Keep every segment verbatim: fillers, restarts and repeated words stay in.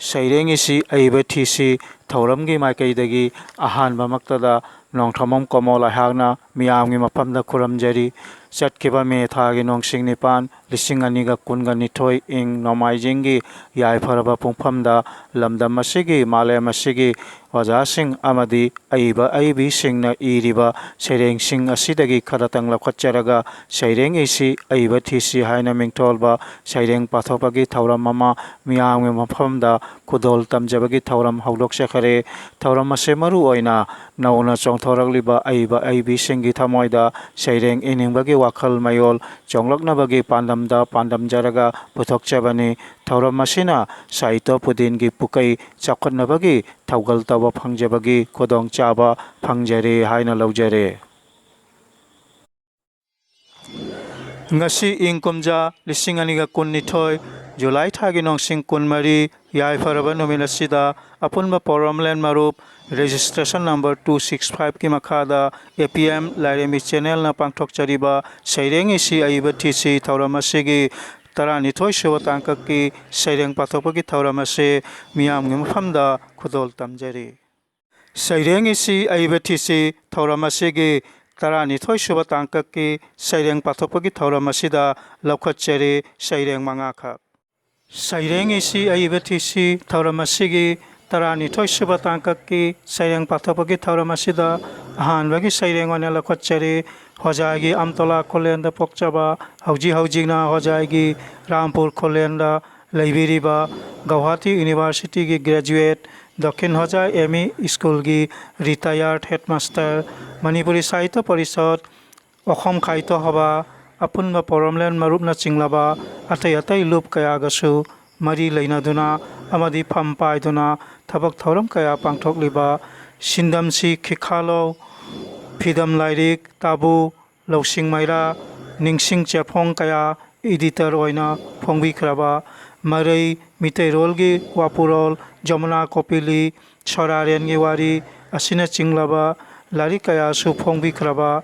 ꯁꯩꯔꯦꯡ ꯏꯁꯤ ꯑꯏꯕ ꯊꯤꯁꯤ ꯊꯧꯔꯝꯒꯤ ꯃꯥꯏꯀꯩꯗꯒꯤ ꯑꯍꯥꯟꯕꯃꯛꯇꯗ ꯅꯣꯡꯊꯣꯝꯕꯝ ꯀꯣꯃꯣꯜ ꯑꯩꯍꯥꯛꯅ ꯃꯤꯌꯥꯝꯒꯤ ꯃꯐꯝꯗ ꯈꯨꯔꯨꯝꯖꯔꯤ꯫ ꯆꯠꯈꯤꯕ ꯃꯦ ꯊꯥꯒꯤ ꯅꯣꯡꯁꯤꯡ ꯅꯤꯄꯥꯟ, ꯂꯤꯁꯤꯡ ꯑꯅꯤꯒ ꯀꯨꯟꯒ ꯅꯤꯊꯣꯏ, ꯏꯪ ꯅꯣꯡꯃꯥꯏꯖꯤꯡꯒꯤ ꯌꯥꯏꯐꯔꯕ ꯄꯨꯡꯐꯝꯗ ꯂꯝꯗꯝ ꯑꯁꯤꯒꯤ, ꯃꯥꯂꯦꯝ ꯑꯁꯤꯒꯤ ꯑꯣꯖꯥꯁꯤꯡ ꯑꯃꯗꯤ ꯑꯏꯕ ꯑꯏꯕꯤꯁꯤꯡꯅ ꯏꯔꯤꯕ ꯁꯩꯔꯦꯡꯁꯤꯡ ꯑꯁꯤꯗꯒꯤ ꯈꯔꯇꯪ ꯂꯧꯈꯠꯆꯔꯒ, ꯁꯩꯔꯦꯡ ꯏꯁꯤ ꯑꯏꯕ ꯊꯤꯁꯤ ꯍꯥꯏꯅ ꯃꯤꯡꯊꯣꯜꯕ ꯁꯩꯔꯦꯡ ꯄꯥꯊꯣꯛꯄꯒꯤ ꯊꯧꯔꯝ ꯑꯃ ꯃꯤꯌꯥꯝꯒꯤ ꯃꯐꯝꯗ ꯈꯨꯗꯣꯜ ꯇꯝꯖꯕꯒꯤ ꯊꯧꯔꯝ ꯍꯧꯗꯣꯛꯆꯈꯔꯦ꯫ ꯊꯧꯔꯝ ꯑꯁꯤ ꯃꯔꯨ ꯑꯣꯏꯅ ꯅꯧꯅ ꯆꯣꯡꯊꯣꯔꯛꯂꯤꯕ ꯑꯏꯕ ꯑꯏꯕꯤꯁꯤꯡꯒꯤ ꯊꯃꯣꯏꯗ ꯁꯩꯔꯦꯡ ꯏꯅꯤꯡꯕꯒꯤ ꯋꯥꯈꯜ ꯃꯌꯣꯜ ꯆꯣꯡꯂꯛꯅꯕꯒꯤ ꯄꯥꯟꯗꯝꯗ ꯄꯥꯟꯗꯝꯖꯔꯒ ꯄꯨꯊꯣꯛꯆꯕꯅꯤ꯫ ꯊꯧꯔꯝ ꯑꯁꯤꯅ ꯁꯥꯍꯤꯇ꯭ꯌ ꯄꯨꯗꯤꯟꯒꯤ ꯄꯨꯀꯩ ꯆꯥꯎꯈꯠꯅꯕꯒꯤ ꯊꯧꯒꯜ ꯇꯧꯕ ꯐꯪꯖꯕꯒꯤ ꯈꯨꯗꯣꯡꯆꯥꯕ ꯐꯪꯖꯔꯦ ꯍꯥꯏꯅ ꯂꯧꯖꯔꯦ꯫ ꯉꯁꯤ ꯏꯪ ꯀꯨꯝꯖꯥ ꯂꯤꯁꯤꯡ ꯑꯅꯤꯒ ꯀꯨꯟꯅꯤꯊꯣꯏ, ꯖꯨꯂꯥꯏ ꯊꯥꯒꯤ ꯅꯣꯡꯁꯤꯡ ꯀꯨꯟꯃꯔꯤ, ꯌꯥꯏꯐꯔꯕ ꯅꯨꯃꯤꯠ ꯑꯁꯤꯗ ꯑꯄꯨꯟꯕ ꯄꯣꯔꯣꯝꯂꯦꯟ ꯃꯔꯨꯞ registration number two six five ꯀꯤ ꯃꯈꯥꯗ A P M ꯂꯥꯏꯔꯦꯝꯕꯤ channel ꯅ ꯄꯥꯡꯊꯣꯛꯆꯔꯤꯕ ꯁꯩꯔꯦꯡ ꯏꯁꯤ ꯑꯏꯕ ꯊꯤꯁꯤ ꯊꯧꯔꯝ ꯑꯁꯤꯒꯤ ꯇꯔꯥꯅꯤꯊꯣꯏ ꯁꯨꯕ ꯇꯥꯡꯀꯛꯀꯤ ꯁꯩꯔꯦꯡ ꯄꯥꯊꯣꯛꯄꯒꯤ ꯊꯧꯔꯝ ꯑꯁꯤ ꯃꯤꯌꯥꯝꯒꯤ ꯃꯐꯝꯗ ꯈꯨꯗꯣꯜ ꯇꯝꯖꯔꯤ꯫ ꯁꯩꯔꯦꯡ ꯏꯁꯤ ꯑꯏꯕ ꯊꯤꯁꯤ ꯊꯧꯔꯝ ꯑꯁꯤꯒꯤ ꯇꯔꯥꯅꯤꯊꯣꯏ ꯁꯨꯕ ꯇꯥꯡꯀꯛꯀꯤ ꯁꯩꯔꯦꯡ ꯄꯥꯊꯣꯛꯄꯒꯤ ꯊꯧꯔꯝ ꯑꯁꯤꯗ ꯂꯧꯈꯠꯆꯔꯤ ꯁꯩꯔꯦꯡ ꯃꯉꯥꯈꯛ꯫ ꯁꯩꯔꯦꯡ ꯏꯁꯤ ꯑꯏꯕ ꯊꯤꯁꯤ ꯊꯧꯔꯝ ꯑꯁꯤꯒꯤ ꯇꯔꯥꯅꯤꯊꯣꯏ ꯁꯨꯕ ꯇꯥꯡꯀꯛꯀꯤ ꯁꯩꯔꯦꯡ ꯄꯥꯊꯣꯛꯄꯒꯤ ꯊꯧꯔꯝ ꯑꯁꯤꯗ ꯑꯍꯥꯟꯕꯒꯤ ꯁꯩꯔꯦꯡ ꯑꯣꯏꯅ ꯂꯧꯈꯠꯆꯔꯤ꯫ ꯍꯣꯖꯥꯏꯒꯤ ꯑꯝꯇꯣꯂꯥ ꯈꯨꯂꯦꯟꯗ ꯄꯣꯛꯆꯕ, ꯍꯧꯖꯤꯛ ꯍꯧꯖꯤꯛꯅ ꯍꯣꯖꯥꯏꯒꯤ ꯔꯥꯝꯄꯨꯔ ꯈꯨꯂꯦꯟꯗ ꯂꯩꯕꯤꯔꯤꯕ ꯒꯧꯍꯥꯇꯤ University ꯒꯤ graduate, ꯗꯛꯈꯤꯟ ꯍꯣꯖꯥꯏ M E school ꯒꯤ retired headmaster, ꯃꯅꯤꯄꯨꯔꯤ ꯁꯥꯍꯤꯇ꯭ꯌ ꯄꯔꯤꯁꯠ, ꯑꯈꯣꯝ ꯈꯥꯏꯇꯣ ꯍꯕꯥ, ꯑꯄꯨꯟꯕ ꯄꯣꯔꯣꯝꯂꯦꯟ ꯃꯔꯨꯞꯅ ꯆꯤꯡꯂꯕ ꯑꯇꯩ ꯑꯇꯩ ꯂꯨꯞ ꯀꯌꯥꯒꯁꯨ ꯃꯔꯤ ꯂꯩꯅꯗꯨꯅ ꯑꯃꯗꯤ ꯐꯝ ꯄꯥꯏꯗꯨꯅ ꯊꯕꯛ ꯊꯧꯔꯝ ꯀꯌꯥ ꯄꯥꯡꯊꯣꯛꯂꯤꯕ ꯁꯤꯟꯗꯝꯁꯤ ꯈꯤꯈꯥꯂꯣ, ꯐꯤꯗꯝ ꯂꯥꯏꯔꯤꯛ, ꯇꯥꯕꯨ, ꯂꯧꯁꯤꯡ ꯃꯩꯔꯥ, ꯅꯤꯡꯁꯤꯡ ꯆꯦꯐꯣꯡ ꯀꯌꯥ editor ꯑꯣꯏꯅ ꯐꯣꯡꯕꯤꯈ꯭ꯔꯕ, ꯃꯔꯩ, ꯃꯤꯇꯩꯔꯣꯜꯒꯤ ꯋꯥꯄꯨꯔꯣꯜ, ꯖꯃꯨꯅꯥ ꯀꯣꯄꯤꯂꯤ, ꯁꯣꯔꯥꯔꯦꯟꯒꯤ ꯋꯥꯔꯤ ꯑꯁꯤꯅꯆꯤꯡꯂꯕ ꯂꯥꯏꯔꯤꯛ ꯀꯌꯥꯁꯨ ꯐꯣꯡꯕꯤꯈ꯭ꯔꯕ,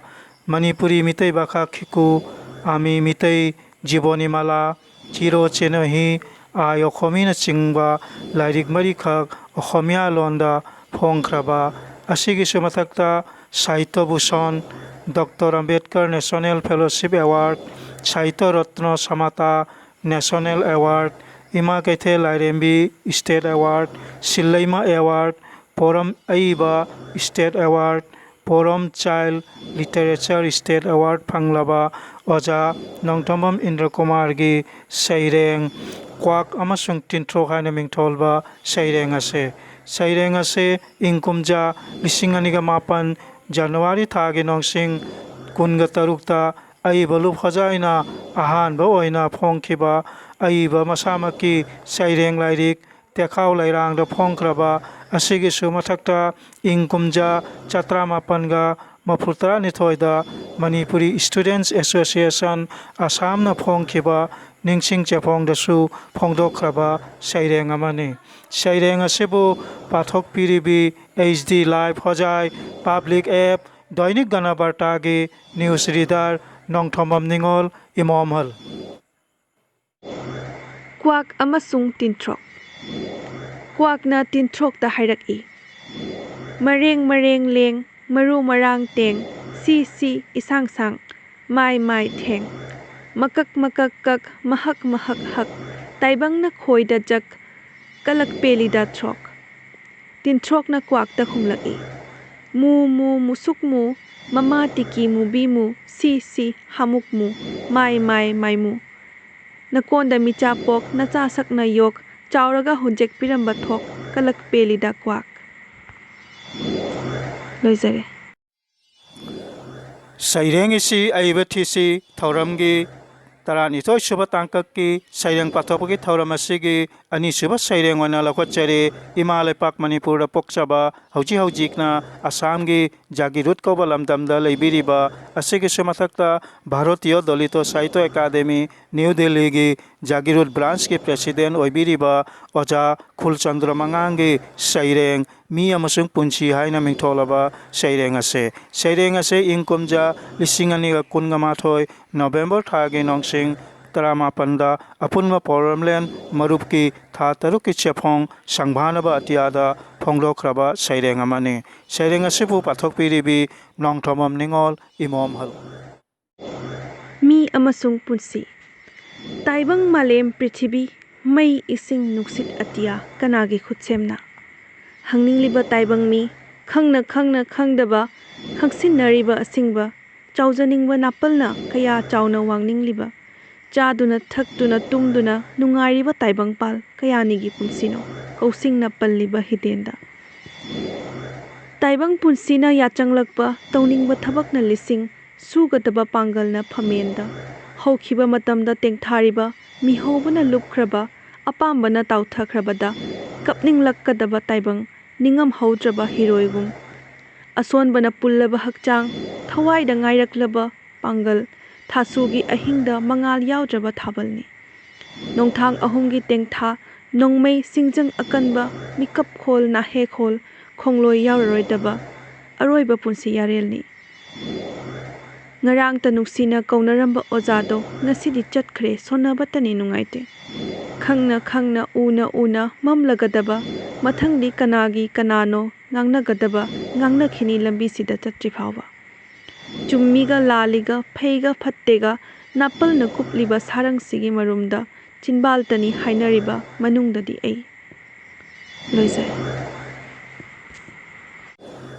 ꯃꯅꯤꯄꯨꯔꯤ ꯃꯤꯇꯩ ꯚꯥꯈꯥ ꯈꯤꯀꯨ, ꯑꯃꯤ ꯃꯤꯇꯩ, ꯖꯤꯕꯣꯅꯤꯃꯥꯂꯥ, ꯆꯤꯔꯣ ꯆꯦꯅꯣꯍꯤ, ꯑꯥꯏ ꯑꯣꯈꯣꯃꯤꯅꯆꯤꯡꯕ ꯂꯥꯏꯔꯤꯛ ꯃꯔꯤꯈꯛ ꯑꯣꯈꯣꯃꯤꯌꯥ ꯂꯣꯟꯗ ꯐꯣꯡꯈ꯭ꯔꯕ ꯑꯁꯤꯒꯤꯁꯨ ꯃꯊꯛꯇ Sahitya Bhushan, doctor Ambedkar national fellowship award, Sahitya Ratna Samata national award, Ima Keithel Lairembi state award, Silleima award, Poram Aiba state award, Poram child literature state award ꯐꯪꯂꯕ ꯑꯣꯖꯥ ꯅꯣꯡꯊꯣꯝꯕꯝ ꯏꯟꯗ꯭ꯔꯀꯨꯃꯥꯔꯒꯤ ꯁꯩꯔꯦꯡ ꯀ꯭ꯋꯥꯛ ꯑꯃꯁꯨꯡ ꯇꯤꯟꯊ꯭ꯔꯣꯛ ꯍꯥꯏꯅ ꯃꯤꯡꯊꯣꯜꯕ ꯁꯩꯔꯦꯡ ꯑꯁꯦ꯫ ꯁꯩꯔꯦꯡ ꯑꯁꯦ ꯏꯪ ꯀꯨꯝꯖꯥ ꯂꯤꯁꯤꯡ ꯑꯅꯤꯒ ꯃꯥꯄꯟ ꯖꯅꯋꯥꯔꯤ ꯊꯥꯒꯤ ꯅꯣꯡꯁꯤꯡ ꯀꯨꯟꯒ ꯇꯔꯨꯛꯇ ꯑꯏꯕ ꯂꯨꯞ ꯍꯣꯖꯥꯏꯅ ꯑꯍꯥꯟꯕ ꯑꯣꯏꯅ ꯐꯣꯡꯈꯤꯕ ꯑꯏꯕ ꯃꯁꯥꯃꯛꯀꯤ ꯁꯩꯔꯦꯡ ꯂꯥꯏꯔꯤꯛ ꯇꯦꯈꯥꯎ ꯂꯩꯔꯥꯡꯗ ꯐꯣꯡꯈ꯭ꯔꯕ ꯑꯁꯤꯒꯤꯁꯨ ꯃꯊꯛꯇ ꯏꯪ ꯀꯨꯝꯖꯥ ꯆꯥꯇ꯭ꯔꯥꯃꯥꯄꯟꯒ ꯃꯔꯤꯐꯨ ꯇꯔꯥꯅꯤꯊꯣꯏꯗ ꯃꯅꯤꯄꯨꯔꯤ ꯁ꯭ꯇꯨꯗꯦꯟꯠꯁ ꯑꯦꯁꯣꯁꯤꯌꯦꯁꯟ ꯑꯁꯥꯝꯅ ꯐꯣꯡꯈꯤꯕ ꯅꯤꯡꯁꯤꯡ ꯆꯦꯐꯣꯡꯗꯁꯨ ꯐꯣꯡꯗꯣꯛꯈ꯭ꯔꯕ ꯁꯩꯔꯦꯡ ꯑꯃꯅꯤ꯫ ꯁꯩꯔꯦꯡ ꯑꯁꯤꯕꯨ ꯄꯥꯊꯣꯛꯄꯤꯔꯤꯕꯤ ꯑꯩꯆ ꯗꯤ ꯂꯥꯏꯚ ꯍꯣꯖꯥꯏ ꯄꯕ꯭ꯂꯤꯛ ꯑꯦꯞ ꯗꯣꯏꯅꯤꯛ ꯒꯅꯕꯥꯔꯇꯥꯒꯤ ꯅ꯭ꯌꯨꯁ ꯔꯤꯗꯔ ꯅꯣꯡꯊꯣꯝꯕꯝ ꯅꯤꯉꯣꯜ ꯏꯃꯣꯝꯍꯜ꯫ ꯀ꯭ꯋꯥꯛ ꯑꯃꯁꯨꯡ ꯇꯤꯟꯊ꯭ꯔꯣꯛ꯫ ꯀ꯭ꯋꯥꯛꯅ ꯇꯤꯟꯊ꯭ꯔꯣꯛꯇ ꯍꯥꯏꯔꯛꯏ, "ꯃꯔꯦꯡ ꯃꯔꯦꯡ ꯂꯦꯡ, ꯃꯔꯨ ꯃꯔꯥꯡ ꯇꯦꯡ, ꯁꯤ ꯁꯤ ꯏꯁꯥꯡ ꯁꯥꯡ, ꯃꯥꯏ ꯃꯥꯏ ꯊꯦꯡ, ꯃꯀꯛ ꯃꯀꯛ ꯀꯛ, ꯃꯍꯛ ꯃꯍꯛ ꯍꯛ, ꯇꯥꯏꯕꯪꯅ ꯈꯣꯏꯗ ꯖꯛ, ꯀꯂꯛ ꯄꯦꯂꯤꯗ ꯊ꯭ꯔꯣꯛ"꯫ ꯇꯤꯟꯊ꯭ꯔꯣꯛꯅ ꯀ꯭ꯋꯥꯛꯇ ꯈꯨꯝꯂꯛꯏ, "ꯃꯨ ꯃꯨ ꯃꯨꯁꯨꯛ ꯃꯨ, ꯃꯃꯥ ꯇꯤꯀꯤ ꯃꯨꯕꯤ ꯃꯨ, ꯁꯤ ꯁꯤ ꯍꯥꯃꯨꯛ ꯃꯨ, ꯃꯥꯏ ꯃꯥꯏ ꯃꯥꯏꯃꯨ꯫ ꯅꯀꯣꯟꯗ ꯃꯤꯆꯥ ꯄꯣꯛ, ꯅꯆꯥ ꯁꯛꯅ ꯌꯣꯛ, ꯆꯥꯎꯔꯒ ꯍꯨꯟꯖꯦꯛ ꯄꯤꯔꯝꯕ ꯊꯣꯛ, ꯀꯂꯛ ꯄꯦꯂꯤꯗ ꯀ꯭ꯋꯥꯛ"꯫ ꯂꯣꯏꯖꯔꯦ꯫ ꯁꯩꯔꯦꯡ ꯏꯁꯤ ꯑꯏꯕ ꯊꯤꯁꯤ ꯊꯧꯔꯝꯒꯤ ꯇꯔꯥꯅꯤꯊꯣꯏ ꯁꯨꯕ ꯇꯥꯡꯀꯛꯀꯤ ꯁꯩꯔꯦꯡ ꯄꯥꯊꯣꯛꯄꯒꯤ ꯊꯧꯔꯝ ꯑꯁꯤꯒꯤ ꯑꯅꯤꯁꯨꯕ ꯁꯩꯔꯦꯡ ꯑꯣꯏꯅ ꯂꯧꯈꯠꯆꯔꯤ꯫ ꯏꯃꯥ ꯂꯩꯄꯥꯛ ꯃꯅꯤꯄꯨꯔꯗ ꯄꯣꯛꯆꯕ, ꯍꯧꯖꯤꯛ ꯍꯧꯖꯤꯛꯅ ꯑꯁꯥꯝꯒꯤ ꯖꯥꯒꯤꯔꯨꯠ ꯀꯧꯕ ꯂꯝꯗꯝꯗ ꯂꯩꯕꯤꯔꯤꯕ ꯑꯁꯤꯒꯤꯁꯨ ꯃꯊꯛꯇ ꯚꯥꯔꯇꯤꯌ ꯗꯂꯤꯇ ꯁꯥꯍꯤꯇ꯭ꯌ ꯑꯦꯀꯥꯗꯦꯃꯤ, ꯅ꯭ꯌꯨ ꯗꯤꯜꯂꯤꯒꯤ ꯖꯥꯒꯤꯔꯨꯠ ꯕ꯭ꯔꯥꯟꯁꯀꯤ ꯄ꯭ꯔꯦꯁꯤꯗꯦꯟ ꯑꯣꯏꯕꯤꯔꯤꯕ ꯑꯣꯖꯥ ꯈꯨꯜꯆꯟꯗ꯭ꯔ ꯃꯉꯥꯡꯒꯤ ꯁꯩꯔꯦꯡ ꯃꯤ ꯑꯃꯁꯨꯡ ꯄꯨꯟꯁꯤ ꯍꯥꯏꯅ ꯃꯤꯡꯊꯣꯜꯂꯕ ꯁꯩꯔꯦꯡ ꯑꯁꯦ꯫ ꯁꯩꯔꯦꯡ ꯑꯁꯦ ꯏꯪ ꯀꯨꯝꯖꯥ ꯂꯤꯁꯤꯡ ꯑꯅꯤꯒ ꯀꯨꯟꯒ ꯃꯥꯊꯣꯏ ꯅꯣꯕꯦꯝꯕꯔ ꯊꯥꯒꯤ ꯅꯣꯡꯁꯤꯡ ꯇꯔꯥꯃꯥꯄꯟꯗ ꯑꯄꯨꯟꯕ ꯄꯣꯔꯝꯂꯦꯟ ꯃꯔꯨꯞꯀꯤ ꯊꯥ ꯇꯔꯨꯛꯀꯤ ꯆꯦꯐꯣꯡ ꯁꯪꯕꯥꯅꯕ ꯑꯇꯤꯌꯥꯗ ꯐꯣꯡꯗꯣꯛꯈ꯭ꯔꯕ ꯁꯩꯔꯦꯡ ꯑꯃꯅꯤ꯫ ꯁꯩꯔꯦꯡ ꯑꯁꯤꯕꯨ ꯄꯥꯊꯣꯛꯄꯤꯔꯤꯕꯤ ꯅꯣꯡꯊꯣꯝꯕꯝ ꯅꯤꯉꯣꯜ ꯏꯃꯣꯝꯍꯜ꯫ ꯃꯤ ꯑꯃꯁꯨꯡ ꯄꯨꯟꯁꯤ꯫ ꯇꯥꯏꯕꯪ ꯃꯥꯂꯦꯝ ꯄ꯭ꯔꯤꯊꯤꯕꯤ, ꯃꯩ ꯏꯁꯤꯡ ꯅꯨꯡꯁꯤꯠ ꯑꯇꯤꯌꯥ ꯀꯅꯥꯒꯤ ꯈꯨꯠꯁꯦꯝꯅ? ꯍꯪꯅꯤꯡꯂꯤꯕ ꯇꯥꯏꯕꯪ ꯃꯤ, ꯈꯪꯅ ꯈꯪꯅ ꯈꯪꯗꯕ, ꯈꯪꯁꯤꯟꯅꯔꯤꯕ ꯑꯁꯤꯡꯕ, ꯆꯥꯎꯖꯅꯤꯡꯕ ꯅꯥꯄꯜꯅ ꯀꯌꯥ ꯆꯥꯎꯅ ꯋꯥꯡꯅꯤꯡꯂꯤꯕ, ꯆꯥꯗꯨꯅ ꯊꯛꯇꯨꯅ ꯇꯨꯝꯗꯨꯅ ꯅꯨꯡꯉꯥꯏꯔꯤꯕ ꯇꯥꯏꯕꯪꯄꯥꯜ ꯀꯌꯥꯅꯤꯒꯤ ꯄꯨꯟꯁꯤꯅꯣ ꯀꯧꯁꯤꯡꯅ ꯄꯜꯂꯤꯕ ꯍꯤꯇꯦꯟꯗ? ꯇꯥꯏꯕꯪ ꯄꯨꯟꯁꯤꯅ ꯌꯥꯆꯪꯂꯛꯄ ꯇꯧꯅꯤꯡꯕ ꯊꯕꯛꯅ ꯂꯤꯁꯤꯡ, ꯁꯨꯒꯗꯕ ꯄꯥꯡꯒꯜꯅ ꯐꯝꯃꯦꯟꯗ ꯍꯧꯈꯤꯕ ꯃꯇꯝꯗ ꯇꯦꯡꯊꯥꯔꯤꯕ ꯃꯤꯍꯧꯕꯅ ꯂꯨꯞꯈ꯭ꯔꯕ ꯑꯄꯥꯝꯕꯅ ꯇꯥꯎꯊꯈ꯭ꯔꯕꯗ ꯀꯞꯅꯤꯡꯂꯛꯀꯗꯕ ꯇꯥꯏꯕꯪ ꯅꯤꯡꯉꯝꯍꯧꯗ꯭ꯔꯕ ꯍꯤꯔꯣꯏꯒꯨꯝ꯫ ꯑꯁꯣꯟꯕꯅ ꯄꯨꯜꯂꯕ ꯍꯛꯆꯥꯡ ꯊꯋꯥꯏꯗ ꯉꯥꯏꯔꯛꯂꯕ ꯄꯥꯡꯒꯜ ꯊꯥꯁꯨꯒꯤ ꯑꯍꯤꯡꯗ ꯃꯉꯥꯜ ꯌꯥꯎꯗ꯭ꯔꯕ ꯊꯥꯕꯜꯅꯤ꯫ ꯅꯣꯡꯊꯥꯡ ꯑꯍꯨꯝꯒꯤ ꯇꯦꯡꯊꯥ ꯅꯣꯡꯃꯩ ꯁꯤꯡꯖꯪ ꯑꯀꯟꯕ ꯃꯤꯀꯞ ꯈꯣꯜ ꯅꯥꯍꯦ ꯈꯣꯜ ꯈꯣꯡꯂꯣꯏ ꯌꯥꯎꯔꯔꯣꯏꯗꯕ ꯑꯔꯣꯏꯕ ꯄꯨꯟꯁꯤ ꯌꯥꯔꯦꯜꯅꯤ꯫ ꯉꯔꯥꯡꯇ ꯅꯨꯡꯁꯤꯅ ꯀꯧꯅꯔꯝꯕ ꯑꯣꯖꯥꯗꯣ ꯉꯁꯤꯗꯤ ꯆꯠꯈ꯭ꯔꯦ ꯁꯣꯟꯅꯕꯇꯅꯤ ꯅꯨꯡꯉꯥꯏꯇꯦ꯫ ꯈꯪꯅ ꯈꯪꯅ ꯎꯅ ꯎꯅ ꯃꯝꯂꯒꯗꯕ ꯃꯊꯪꯗꯤ ꯀꯅꯥꯒꯤ ꯀꯅꯥꯅꯣ ꯉꯥꯡꯅꯒꯗꯕ ꯉꯥꯡꯅꯈꯤꯅꯤ ꯂꯝꯕꯤꯁꯤꯗ ꯆꯠꯇ꯭ꯔꯤ ꯐꯥꯎꯕ꯫ ꯆꯨꯝꯃꯤꯒ ꯂꯥꯜꯂꯤꯒ ꯐꯩꯒ ꯐꯠꯇꯦꯒ ꯅꯥꯄꯜꯅ ꯀꯨꯞꯂꯤꯕ ꯁꯥꯔꯪꯁꯤꯒꯤ ꯃꯔꯨꯝꯗ ꯆꯤꯟꯕꯥꯜꯇꯅꯤ ꯍꯥꯏꯅꯔꯤꯕ ꯃꯅꯨꯡꯗꯗꯤ ꯑꯩ꯫ ꯂꯣꯏꯖꯔꯦ꯫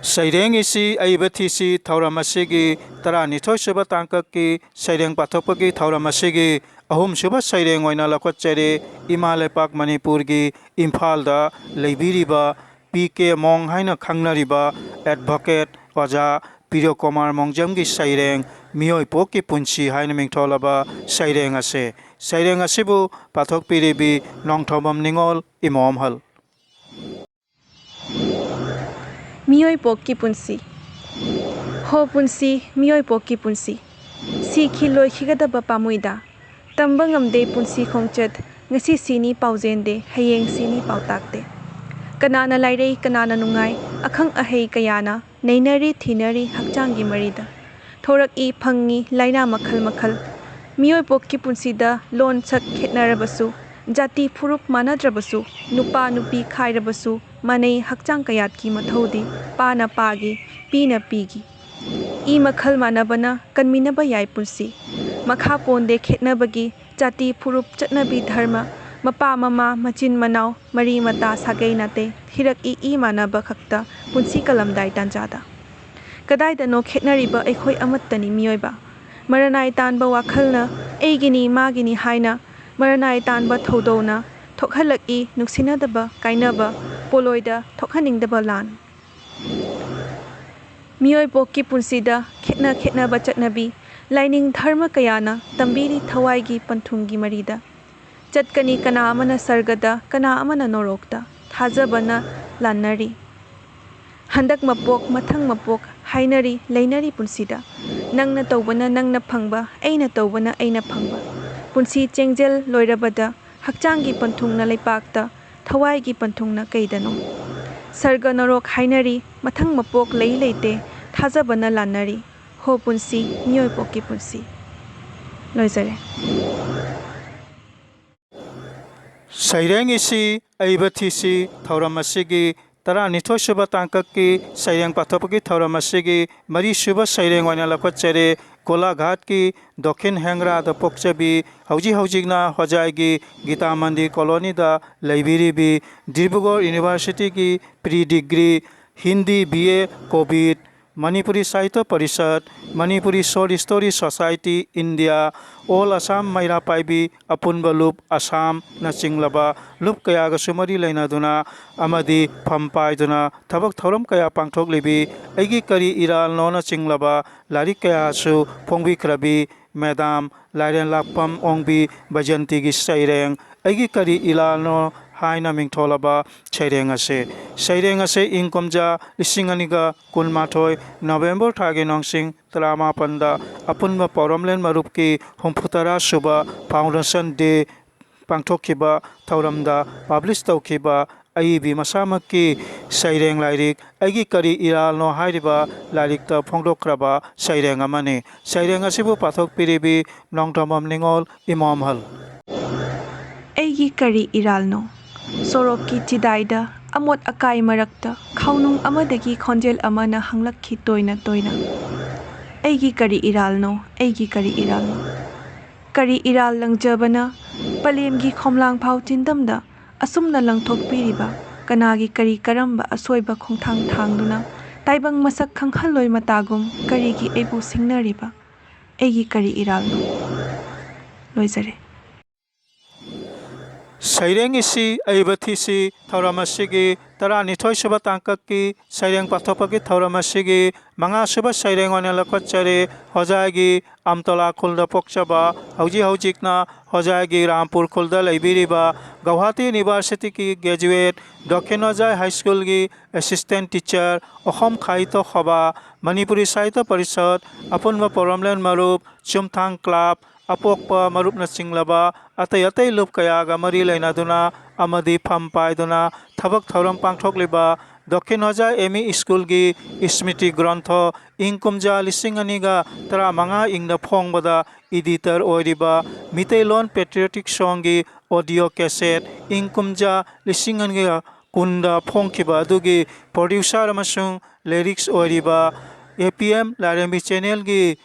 ꯁꯩꯔꯦꯡ ꯏꯁꯤ ꯑꯏꯕ ꯊꯤꯁꯤ ꯊꯧꯔꯝ ꯑꯁꯤꯒꯤ ꯇꯔꯥꯅꯤꯊꯣꯏ ꯁꯨꯕ ꯇꯥꯡꯀꯛꯀꯤ ꯁꯩꯔꯦꯡ ꯄꯥꯊꯣꯛꯄꯒꯤ ꯊꯧꯔꯝ ꯑꯁꯤꯒꯤ ꯑꯍꯨꯝ ꯁꯨꯕ ꯁꯩꯔꯦꯡ ꯑꯣꯏꯅ ꯂꯧꯈꯠꯆꯔꯤ꯫ ꯏꯃꯥ ꯂꯩꯄꯥꯛ ꯃꯅꯤꯄꯨꯔꯒꯤ ꯏꯝꯐꯥꯜꯗ ꯂꯩꯕꯤꯔꯤꯕ ꯄꯤ ꯀꯦ ꯃꯣꯡ ꯍꯥꯏꯅ ꯈꯪꯅꯔꯤꯕ ꯑꯦꯗꯚꯣꯀꯦꯠ ꯑꯣꯖꯥ ꯄꯤꯔꯣꯀꯨꯃꯥꯔ ꯃꯣꯡꯖꯝꯒꯤ ꯁꯩꯔꯦꯡ ꯃꯤꯑꯣꯏ ꯄꯣꯛꯀꯤ ꯄꯨꯟꯁꯤ ꯍꯥꯏꯅ ꯃꯤꯡꯊꯣꯜꯂꯕ ꯁꯩꯔꯦꯡ ꯑꯁꯦ꯫ ꯁꯩꯔꯦꯡ ꯑꯁꯤꯕꯨ ꯄꯥꯊꯣꯛꯄꯤꯔꯤꯕꯤ ꯅꯣꯡꯊꯣꯝꯕꯝ ꯅꯤꯉꯣꯜ ꯏꯃꯣꯝꯍꯜ꯫ ꯃꯤꯑꯣꯏ ꯄꯣꯛꯀꯤ ꯄꯨꯟꯁꯤ꯫ ꯍꯣ ꯄꯨꯟꯁꯤ, ꯃꯤꯑꯣꯏ ꯄꯣꯛꯀꯤ ꯄꯨꯟꯁꯤ꯫ ꯁꯤꯈꯤ ꯂꯣꯏꯈꯤꯒꯗꯕ ꯄꯥꯝꯃꯨꯏꯗ꯫ ꯇꯝꯕ ꯉꯝꯗꯦ ꯄꯨꯟꯁꯤ ꯈꯣꯡꯆꯠ, ꯉꯁꯤ ꯁꯤꯅꯤ ꯄꯥꯎꯖꯦꯟꯗꯦ, ꯍꯌꯦꯡ ꯁꯤꯅꯤ ꯄꯥꯎꯇꯥꯛꯇꯦ꯫ ꯀꯅꯥꯅ ꯂꯥꯏꯔꯩ, ꯀꯅꯥꯅ ꯅꯨꯡꯉꯥꯏ, ꯑꯈꯪ ꯑꯍꯩ ꯀꯌꯥꯅ ꯅꯩꯅꯔꯤ, ꯊꯤꯅꯔꯤ ꯍꯛꯆꯥꯡꯒꯤ ꯃꯔꯤꯗ꯫ ꯊꯣꯔꯛꯏ, ꯐꯪꯉꯤ ꯂꯥꯏꯅꯥ ꯃꯈꯜ ꯃꯈꯜ꯫ ꯃꯤꯑꯣꯏꯄꯣꯛꯀꯤ ꯄꯨꯟꯁꯤꯗ ꯂꯣꯟ ꯁꯛ ꯈꯦꯠꯅꯔꯕꯁꯨ, ꯖꯥꯇꯤ ꯐꯨꯔꯨꯞ ꯃꯥꯟꯅꯗ꯭ꯔꯕꯁꯨ, ꯅꯨꯄꯥ ꯅꯨꯄꯤ ꯈꯥꯏꯔꯕꯁꯨ, ꯃꯥꯟꯅꯩ ꯍꯛꯆꯥꯡ ꯀꯌꯥꯠꯀꯤ ꯃꯊꯧꯗꯤ꯫ ꯄꯥꯅ ꯄꯥꯒꯤ, ꯄꯤꯅ ꯄꯤꯒꯤ꯫ ꯏ ꯃꯈꯜ ꯃꯥꯟꯅꯕꯅ ꯀꯟꯃꯤꯟꯅꯕ ꯌꯥꯏ ꯄꯨꯟꯁꯤ꯫ ꯃꯈꯥ ꯄꯣꯟꯗꯦ ꯈꯦꯠꯅꯕꯒꯤ, ꯖꯥꯇꯤ ꯐꯨꯔꯨꯞ ꯆꯠꯅꯕꯤ ꯙꯔꯃ, ꯃꯄꯥ ꯃꯃꯥ ꯃꯆꯤꯟ ꯃꯅꯥꯎ ꯃꯔꯤ ꯃꯇꯥ ꯁꯥꯒꯩ ꯅꯥꯇꯩ ꯊꯤꯔꯛꯏ ꯏ ꯃꯥꯟꯅꯕ ꯈꯛꯇ ꯄꯨꯟꯁꯤ ꯀꯜꯂꯝꯗꯥꯏ ꯇꯥꯟꯖꯥꯗ꯫ ꯀꯗꯥꯏꯗꯅꯣ ꯈꯦꯠꯅꯔꯤꯕ ꯑꯩꯈꯣꯏ ꯑꯃꯠꯇꯅꯤ ꯃꯤꯑꯣꯏꯕ꯫ ꯃꯔꯅꯥꯏ ꯇꯥꯟꯕ ꯋꯥꯈꯜꯅ ꯑꯩꯒꯤꯅꯤ ꯃꯥꯒꯤꯅꯤ ꯍꯥꯏꯅ ꯃꯔꯅꯥꯏ ꯇꯥꯟꯕ ꯊꯧꯗꯧꯅ ꯊꯣꯛꯍꯜꯂꯛꯏ ꯅꯨꯡꯁꯤꯅꯗꯕ ꯀꯥꯏꯅꯕ ꯄꯣꯂꯣꯏꯗ ꯊꯣꯛꯍꯟꯅꯤꯡꯗꯕ ꯂꯥꯟ꯫ ꯃꯤꯑꯣꯏꯄꯣꯛꯀꯤ ꯄꯨꯟꯁꯤꯗ ꯈꯦꯠꯅ ꯈꯦꯠꯅꯕ ꯆꯠꯅꯕꯤ, ꯂꯥꯏꯅꯤꯡ ꯙꯔꯃ ꯀꯌꯥꯅ ꯇꯝꯕꯤꯔꯤ ꯊꯋꯥꯏꯒꯤ ꯄꯟꯊꯨꯡꯒꯤ ꯃꯔꯤꯗ꯫ ꯆꯠꯀꯅꯤ ꯀꯅꯥ ꯑꯃꯅ ꯁꯔꯒꯗ, ꯀꯅꯥ ꯑꯃꯅ ꯅꯣꯔꯣꯛꯇ, ꯊꯥꯖꯕꯅ ꯂꯥꯟꯅꯔꯤ꯫ ꯍꯟꯗꯛ ꯃꯄꯣꯛ, ꯃꯊꯪ ꯃꯄꯣꯛ ꯍꯥꯏꯅꯔꯤ, ꯂꯩꯅꯔꯤ ꯄꯨꯟꯁꯤꯗ꯫ ꯅꯪꯅ ꯇꯧꯕꯅ ꯅꯪꯅ ꯐꯪꯕ, ꯑꯩꯅ ꯇꯧꯕꯅ ꯑꯩꯅ ꯐꯪꯕ꯫ ꯄꯨꯟꯁꯤ ꯆꯦꯡꯖꯦꯜ ꯂꯣꯏꯔꯕꯗ ꯍꯛꯆꯥꯡꯒꯤ ꯄꯟꯊꯨꯡꯅ ꯂꯩꯄꯥꯛꯇ, ꯊꯋꯥꯏꯒꯤ ꯄꯟꯊꯨꯡꯅ ꯀꯩꯗꯅꯣ꯫ ꯁꯔꯒ ꯅꯔꯣꯛ ꯍꯥꯏꯅꯔꯤ, ꯃꯊꯪ ꯃꯄꯣꯛ ꯂꯩ ꯂꯩꯇꯦ, ꯊꯥꯖꯕꯅ ꯂꯥꯟꯅꯔꯤ꯫ ꯍꯣ ꯄꯨꯟꯁꯤ, ꯃꯤꯑꯣꯏꯄꯣꯛꯀꯤ ꯄꯨꯟꯁꯤ꯫ ꯂꯣꯏꯖꯔꯦ꯫ ꯁꯩꯔꯦꯡ ꯏꯁꯤ ꯑꯏꯕ ꯊꯤꯁꯤ ꯊꯧꯔꯝ ꯑꯁꯤꯒꯤ ꯇꯔꯥꯅꯤꯊꯣꯏ ꯁꯨꯕ ꯇꯥꯡꯀꯛꯀꯤ ꯁꯩꯔꯦꯡ ꯄꯥꯊꯣꯛꯄꯒꯤ ꯊꯧꯔꯝ ꯑꯁꯤꯒꯤ ꯃꯔꯤꯁꯨꯕ ꯁꯩꯔꯦꯡ ꯑꯣꯏꯅ ꯂꯧꯈꯠꯆꯔꯦ꯫ ꯒꯣꯂꯥꯘꯥꯠꯀꯤ ꯗꯣꯈꯤꯟ ꯍꯦꯡꯒ꯭ꯔꯥꯗ ꯄꯣꯛꯆꯕꯤ, ꯍꯧꯖꯤꯛ ꯍꯧꯖꯤꯛꯅ ꯍꯣꯖꯥꯏꯒꯤ ꯒꯤꯇꯥ ꯃꯟꯗꯤꯔ ꯀꯣꯂꯣꯅꯤꯗ ꯂꯩꯕꯤꯔꯤꯕꯤ, ꯗꯤꯕ꯭ꯔꯨꯒꯔ ꯌꯨꯅꯤꯚꯔꯁꯤꯇꯤꯒꯤ pre degree, Hindi B A Kovid, Manipuri Sahitya Parishad, Manipuri short story society India, all Assam Meira Paibi, ꯑꯄꯨꯟꯕ ꯂꯨꯞ ꯑꯁꯥꯝꯅꯆꯤꯡꯂꯕ ꯂꯨꯞ ꯀꯌꯥꯒꯁꯨ ꯃꯔꯤ ꯂꯩꯅꯗꯨꯅ ꯑꯃꯗꯤ ꯐꯝ ꯄꯥꯏꯗꯨꯅ ꯊꯕꯛ ꯊꯧꯔꯝ ꯀꯌꯥ ꯄꯥꯡꯊꯣꯛꯂꯤꯕꯤ ꯑꯩꯒꯤ ꯀꯔꯤ ꯏꯔꯥꯜꯅꯣꯅꯆꯤꯡꯂꯕ ꯂꯥꯏꯔꯤꯛ ꯀꯌꯥꯁꯨ ꯐꯣꯡꯕꯤꯈ꯭ꯔꯕꯤ ꯃꯦꯗꯥꯝ ꯂꯥꯏꯔꯦꯟ ꯂꯥꯛꯄꯝ ꯑꯣꯡꯕꯤ ꯕꯩꯖꯟꯇꯤꯒꯤ ꯁꯩꯔꯦꯡ ꯑꯩꯒꯤ ꯀꯔꯤ ꯏꯔꯥꯜꯅꯣ ꯍꯥꯏꯅ ꯃꯤꯡꯊꯣꯜꯂꯕ ꯁꯩꯔꯦꯡ ꯑꯁꯤ꯫ ꯁꯩꯔꯦꯡ ꯑꯁꯤ ꯏꯪ ꯀꯨꯝꯖꯥ ꯂꯤꯁꯤꯡ ꯑꯅꯤꯒ ꯀꯨꯟꯃꯥꯊꯣꯏ ꯅꯕꯦꯝꯕꯔ ꯊꯥꯒꯤ ꯅꯣꯡꯁꯤꯡ ꯇꯔꯥꯃꯥꯄꯟꯗ ꯑꯄꯨꯟꯕ ꯄꯥꯎꯔꯝꯂꯦꯟ ꯃꯔꯨꯞꯀꯤ ꯍꯨꯝꯐꯨꯇꯔꯥ ꯁꯨꯕ Foundation Day ꯄꯥꯡꯊꯣꯛꯈꯤꯕ ꯊꯧꯔꯝꯗ ꯄꯕ꯭ꯂꯤꯁ ꯇꯧꯈꯤꯕ ꯑꯏꯕꯤ ꯃꯁꯥꯃꯛꯀꯤ ꯁꯩꯔꯦꯡ ꯂꯥꯏꯔꯤꯛ ꯑꯩꯒꯤ ꯀꯔꯤ ꯏꯔꯥꯜꯅꯣ ꯍꯥꯏꯔꯤꯕ ꯂꯥꯏꯔꯤꯛꯇ ꯐꯣꯡꯗꯣꯛꯈ꯭ꯔꯕ ꯁꯩꯔꯦꯡ ꯑꯃꯅꯤ꯫ ꯁꯩꯔꯦꯡ ꯑꯁꯤꯕꯨ ꯄꯥꯊꯣꯛꯄꯤꯔꯤꯕꯤ ꯅꯣꯡꯊꯣꯝꯕꯝ ꯅꯤꯉꯣꯜ ꯏꯃꯣꯝꯍꯜ꯫ ꯑꯩꯒꯤ ꯀꯔꯤ ꯏꯔꯥꯜꯅꯣ? ꯁꯣꯔꯣꯛꯀꯤ ꯆꯤꯗꯥꯏꯗ, ꯑꯃꯣꯠ ꯑꯀꯥꯏ ꯃꯔꯛꯇ, ꯈꯥꯎꯅꯨꯡ ꯑꯃꯗꯒꯤ ꯈꯣꯟꯖꯦꯜ ꯑꯃꯅ ꯍꯪꯂꯛꯈꯤ ꯇꯣꯏꯅ ꯇꯣꯏꯅ, "ꯑꯩꯒꯤ ꯀꯔꯤ ꯏꯔꯥꯜꯅꯣ? ꯑꯩꯒꯤ ꯀꯔꯤ ꯏꯔꯥꯜꯅꯣ?" ꯀꯔꯤ ꯏꯔꯥꯜ ꯂꯪꯖꯕꯅ ꯄꯂꯦꯝꯒꯤ ꯈꯣꯝꯂꯥꯡ ꯐꯥꯎ ꯆꯤꯟꯗꯝꯗ ꯑꯁꯨꯝꯅ ꯂꯪꯊꯣꯛꯄꯤꯔꯤꯕ? ꯀꯅꯥꯒꯤ ꯀꯔꯤ ꯀꯔꯝꯕ ꯑꯁꯣꯏꯕ ꯈꯣꯡꯊꯥꯡ ꯊꯥꯡꯗꯨꯅ ꯇꯥꯏꯕꯪ ꯃꯁꯛ ꯈꯪꯍꯜꯂꯣꯏ ꯃꯇꯥꯒꯨꯝ ꯀꯔꯤꯒꯤ ꯑꯩꯕꯨ ꯁꯤꯡꯅꯔꯤꯕ? ꯑꯩꯒꯤ ꯀꯔꯤ ꯏꯔꯥꯜꯅꯣ? ꯂꯣꯏꯖꯔꯦ꯫ ꯁꯩꯔꯦꯡ ꯏꯁꯤ ꯑꯏꯕ ꯊꯤꯁꯤ ꯊꯧꯔꯝ ꯑꯁꯤꯒꯤ ꯇꯔꯥꯅꯤꯊꯣꯏ ꯁꯨꯕ ꯇꯥꯡꯀꯛꯀꯤ ꯁꯩꯔꯦꯡ ꯄꯥꯊꯣꯛꯄꯒꯤ ꯊꯧꯔꯝ ꯑꯁꯤꯒꯤ ꯃꯉꯥ ꯁꯨꯕ ꯁꯩꯔꯦꯡ ꯑꯣꯏꯅ ꯂꯧꯈꯠꯆꯔꯤ꯫ ꯍꯣꯖꯥꯏꯒꯤ ꯑꯝꯇꯣꯂꯥ ꯈꯨꯜꯗ ꯄꯣꯛꯆꯕ, ꯍꯧꯖꯤꯛ ꯍꯧꯖꯤꯛꯅ ꯍꯣꯖꯥꯏꯒꯤ ꯔꯥꯝꯄꯨꯔ ꯈꯨꯜꯗ ꯂꯩꯕꯤꯔꯤꯕ, ꯒꯧꯍꯥꯇꯤ ꯌꯨꯅꯤꯚꯔꯁꯤꯇꯤꯒꯤ ꯒ꯭ꯔꯦꯖꯨꯋꯦꯠ, ꯗꯛꯈꯤꯟ ꯍꯣꯖꯥꯏ ꯍꯥꯏ ꯁ꯭ꯀꯨꯜꯒꯤ ꯑꯦꯁꯤꯁꯇꯦꯟ ꯇꯤꯆꯔ, ꯑꯣꯈꯣꯝ ꯈꯥꯏꯇꯣ ꯈꯣꯕꯥ, ꯃꯅꯤꯄꯨꯔꯤ ꯁꯥꯍꯤꯇ꯭ꯌ ꯄꯔꯤꯁꯠ, ꯑꯄꯨꯟꯕ ꯄ꯭ꯔꯣꯕ꯭ꯂꯦꯝ ꯃꯔꯨꯞ, ꯆꯨꯝꯊꯥꯡ ꯀ꯭ꯂꯕ, ꯑꯄꯣꯛꯄ ꯃꯔꯨꯞꯅꯆꯤꯡꯂꯕ ꯑꯇꯩ ꯑꯇꯩ ꯂꯨꯞ ꯀꯌꯥꯒ ꯃꯔꯤ ꯂꯩꯅꯗꯨꯅ ꯑꯃꯗꯤ ꯐꯝ ꯄꯥꯏꯗꯨꯅ ꯊꯕꯛ ꯊꯧꯔꯝ ꯄꯥꯡꯊꯣꯛꯂꯤꯕ ꯗꯛꯈꯤꯟ ꯍꯣꯖꯥꯏ ꯑꯦꯝ ꯏ ꯁ꯭ꯀꯨꯜꯒꯤ ꯁ꯭ꯃ꯭ꯔꯤꯇꯤ ꯒ꯭ꯔꯟꯊ ꯏꯪ ꯀꯨꯝꯖꯥ ꯂꯤꯁꯤꯡ ꯑꯅꯤꯒ ꯇꯔꯥꯃꯉꯥ ꯏꯪꯗ ꯐꯣꯡꯕꯗ ꯏꯗꯤꯇꯔ ꯑꯣꯏꯔꯤꯕ, ꯃꯤꯇꯩꯂꯣꯟ ꯄꯦꯇ꯭ꯔꯤꯌꯣꯇꯤꯛ ꯁꯣꯡꯒꯤ ꯑꯣꯗꯤꯑꯣ ꯀꯦꯁꯦꯠ ꯏꯪ ꯀꯨꯝꯖꯥ ꯂꯤꯁꯤꯡ ꯑꯅꯤꯒ ꯀꯨꯟꯗ ꯐꯣꯡꯈꯤꯕ ꯑꯗꯨꯒꯤ ꯄ꯭ꯔꯣꯗ꯭ꯌꯨꯁꯔ ꯑꯃꯁꯨꯡ ꯂꯤꯔꯤꯛꯁ ꯑꯣꯏꯔꯤꯕ, ꯑꯦ ꯄꯤ ꯑꯦꯝ ꯂꯥꯏꯔꯦꯝꯕꯤ ꯆꯦꯅꯦꯜꯒꯤ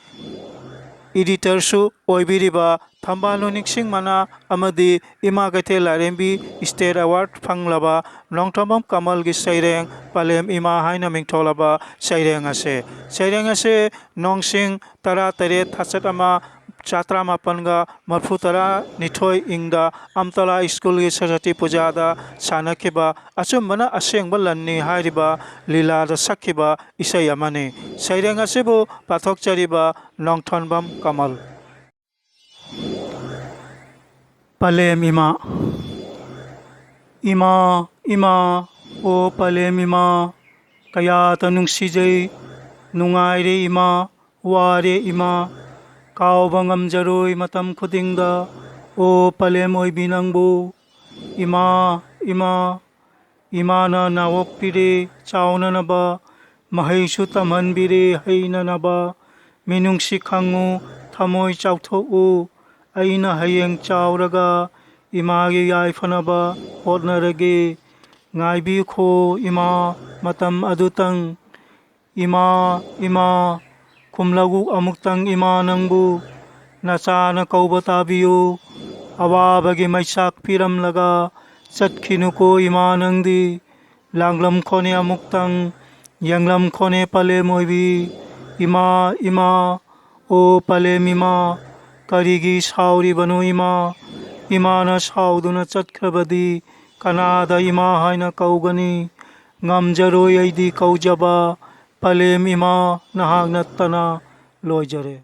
ꯏꯗꯤꯇꯔꯁꯨ ꯑꯣꯏꯕꯤꯔꯤꯕ ꯊꯝꯕꯥꯜꯅꯨ ꯅꯤꯡꯁꯤꯡꯕꯅ ꯑꯃꯗꯤ ꯏꯃꯥ ꯀꯩꯊꯦꯜ ꯂꯥꯏꯔꯦꯝꯕꯤ ꯁ꯭ꯇꯦꯠ ꯑꯦꯋꯥꯔꯗ ꯐꯪꯂꯕ ꯅꯣꯡꯊꯣꯝꯕꯝ ꯀꯃꯜꯒꯤ ꯁꯩꯔꯦꯡ ꯄꯂꯦꯝ ꯏꯃꯥ ꯍꯥꯏꯅ ꯃꯤꯡꯊꯣꯜꯂꯕ ꯁꯩꯔꯦꯡ ꯑꯁꯦ, ꯁꯩꯔꯦꯡ ꯑꯁꯦ ꯅꯣꯡꯁꯤꯡ ꯇꯔꯥꯇꯔꯦꯠ ꯊꯥꯆꯠ ꯑꯃ ꯆꯥꯇ꯭ꯔꯥꯃꯥꯄꯟꯒ ꯃꯔꯐꯨ ꯇꯔꯥꯅꯤꯊꯣꯏ ꯏꯪꯗ ꯑꯝꯇꯂꯥ ꯁ꯭ꯀꯨꯜꯒꯤ ꯁꯔꯁ꯭ꯋꯇꯤ ꯄꯨꯖꯥꯗ ꯁꯥꯟꯅꯈꯤꯕ ꯑꯆꯨꯝꯕꯅ ꯑꯁꯦꯡꯕ ꯂꯟꯅꯤ ꯍꯥꯏꯔꯤꯕ ꯂꯤꯂꯥꯗ ꯁꯛꯈꯤꯕ ꯏꯁꯩ ꯑꯃꯅꯤ꯫ ꯁꯩꯔꯦꯡ ꯑꯁꯤꯕꯨ ꯄꯥꯊꯣꯛꯆꯔꯤꯕ ꯅꯣꯡꯊꯣꯟꯕꯝ ꯀꯃꯜ꯫ ꯄꯂꯦꯝ ꯏꯃꯥ꯫ ꯏꯃꯥ, ꯏꯃꯥ, ꯑꯣ ꯄꯂꯦꯝ ꯏꯃꯥ, ꯀꯌꯥꯗ ꯅꯨꯡꯁꯤꯖꯩ, ꯅꯨꯡꯉꯥꯏꯔꯦ ꯏꯃꯥ, ꯋꯥꯔꯦ ꯏꯃꯥ, ꯀꯥꯎꯕ ꯉꯝꯖꯔꯣꯏ ꯃꯇꯝ ꯈꯨꯗꯤꯡꯗ꯫ ꯑꯣ ꯄꯂꯦꯝ ꯑꯣꯏꯕꯤ ꯅꯪꯕꯨ, ꯏꯃꯥ, ꯏꯃꯥ, ꯏꯃꯥꯅ ꯅꯥꯋꯣꯛꯄꯤꯔꯦ ꯆꯥꯎꯅꯅꯕ, ꯃꯍꯩꯁꯨ ꯇꯝꯍꯟꯕꯤꯔꯦ ꯍꯩꯅꯅꯕ꯫ ꯃꯤꯅꯨꯡꯁꯤ ꯈꯪꯉꯨ, ꯊꯃꯣꯏ ꯆꯥꯎꯊꯣꯛꯎ, ꯑꯩꯅ ꯍꯌꯦꯡ ꯆꯥꯎꯔꯒ ꯏꯃꯥꯒꯤ ꯌꯥꯏꯐꯅꯕ ꯍꯣꯠꯅꯔꯒꯦ꯫ ꯉꯥꯏꯕꯤꯈꯣ ꯏꯃꯥ, ꯃꯇꯝ ꯑꯗꯨꯇꯪ꯫ ꯏꯃꯥ, ꯏꯃꯥ, ꯈꯨꯝꯂꯛꯎ ꯑꯃꯨꯛꯇꯪ ꯏꯃꯥ ꯅꯪꯕꯨ, ꯅꯆꯥꯅ ꯀꯧꯕ ꯇꯥꯕꯤꯌꯨ꯫ ꯑꯋꯥꯕꯒꯤ ꯃꯩꯁꯥꯛ ꯄꯤꯔꯝꯂꯒ ꯆꯠꯈꯤꯅꯨꯀꯣ ꯏꯃꯥ ꯅꯪꯗꯤ꯫ ꯂꯥꯡꯂꯝꯈꯣꯅꯦ ꯑꯃꯨꯛꯇꯪ, ꯌꯦꯡꯂꯝꯈꯣꯅꯦ ꯄꯂꯦꯝ ꯑꯣꯏꯕꯤ꯫ ꯏꯃꯥ, ꯏꯃꯥ, ꯑꯣ ꯄꯂꯦꯝ ꯏꯃꯥ, ꯀꯔꯤꯒꯤ ꯁꯥꯎꯔꯤꯕꯅꯣ ꯏꯃꯥ? ꯏꯃꯥꯅ ꯁꯥꯎꯗꯨꯅ ꯆꯠꯈ꯭ꯔꯕꯗꯤ ꯀꯅꯥꯗ ꯏꯃꯥ ꯍꯥꯏꯅ ꯀꯧꯒꯅꯤ? ꯉꯝꯖꯔꯣꯏ ꯑꯩꯗꯤ ꯀꯧꯖꯕ, ꯄꯂꯦꯝ ꯏꯃꯥ ꯅꯍꯥꯛ ꯅꯠꯇꯅ꯫ ꯂꯣꯏꯖꯔꯦ꯫